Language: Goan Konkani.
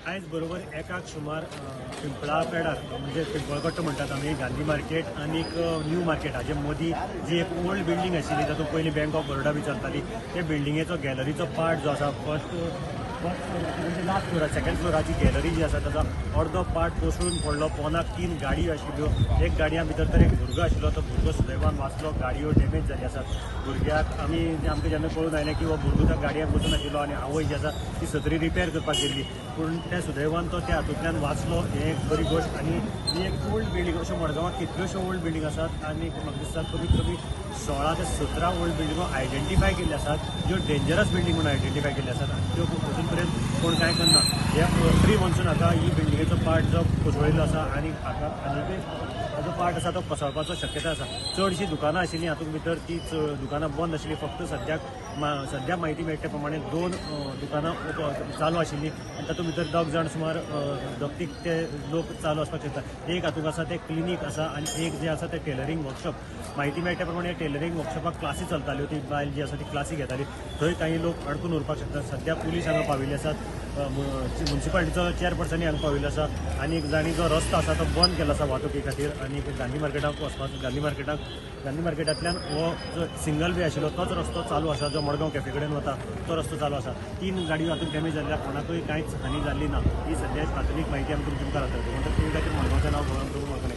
आयज बरोबर एकाक सुमार पिंपळा पेडार म्हणजे पिंपळकट्टो म्हणटात आमी, गांधी मार्केट आनीक न्यू मार्केट हाजे मदीं जी एक ओल्ड बिल्डींग आशिल्ली तातूंत पयलीं बँक ऑफ बरोडा बी चलताली, त्या बिल्डिंगेचो गॅलरीचो पार्ट जो आसा फर्स्ट म्हणजे लास्ट फ्लोरा सेकंड फ्लोराची गॅलरी जी आसा ताचो अर्दो पार्ट कोसळून पडलो. पोनाक 3 गाडयो आशिल्ल्यो, एक गाडयां भितर तर एक भुरगो आशिल्लो, तो भुरगो सुदैवान वाचलो. गाडयो डॅमेज जाल्यो आसात. भुरग्याक आमी आमकां जेन्ना कळून आयलें की हो भुरगो त्या गाडयांक बसून आशिल्लो आनी आवय जी आसा ती सत्री रिपेर करपाक गेल्ली, पूण त्या सुदैवान तो त्या हातूंतल्यान वाचलो, हें एक बरी गोश्ट. आनी ही एक ओल्ड बिल्डींग, अश्यो मडगांवां कितल्योश्यो ओल्ड बिल्डींग आसात आनी म्हाका दिसता कमीत कमी 16 ते 17 ओल्ड बिल्डिंगो आयडेंटिफाय केल्ल्यो आसात, ज्यो डेंजरस बिल्डींग म्हणून आयडेंटिफाय केल्ल्यो आसात आनी त्यो अजून पर्यंत कोण कांय करना. हे प्री मॉन्सून हाका ही बिल्डिंगेचो पार्ट जो कोसळिल्लो आसा आनी हाका आनीकय ताजो पार्ट आसा तो कोसळपाचो शक्यता आसा. चडशीं दुकानां आशिल्लीं हातूंत भितर, ती दुकानां बंद आशिल्लीं. फक्त सद्याक म्हायती मेळटा प्रमाणे 2 दुकानां चालू आशिल्लीं आनी तातूंत भितर 2 जाण सुमार 2-3 ते लोक चालू आसपाक शकता. एक हातूंत आसा तें क्लिनीक आसा आनी एक जें आसा तें टेलरींग वर्कशॉप. म्हायती मेळटा प्रमाणे टेलरींग वर्कशॉपाक क्लासी चलताल्यो, ती बायल जी आसा ती क्लासी घेताली, थंय काही लोक अडकून उरपाक शकतात. सद्या पुलीस हांगा पाविल्ले आसात, मुन्सिपालिटीचो चेअरपर्सनूय हांगा पाविल्लो आसा आनी जांणी जो रस्तो आसा तो बंद केलो आसा वाहतुकी खातीर. आनी गांधी मार्केटाक वचपाक गांधी मार्केटांतल्यान हो जो सिंगल वे आशिल्लो तोच रस्तो चालू आसा, जो मडगांव कॅफे कडेन वता तो रस्तो चालू आसा. 3 गाडयो हातूंत डॅमेज जाल्ल्या, कोणाकूय कांयच हानी जाल्ली ना. ही सद्या प्राथमीक म्हायती आमी तुमच्या मुखार हाडटा. म्हणटकच तुमी खातीर मडगांवचें नांव गोवा.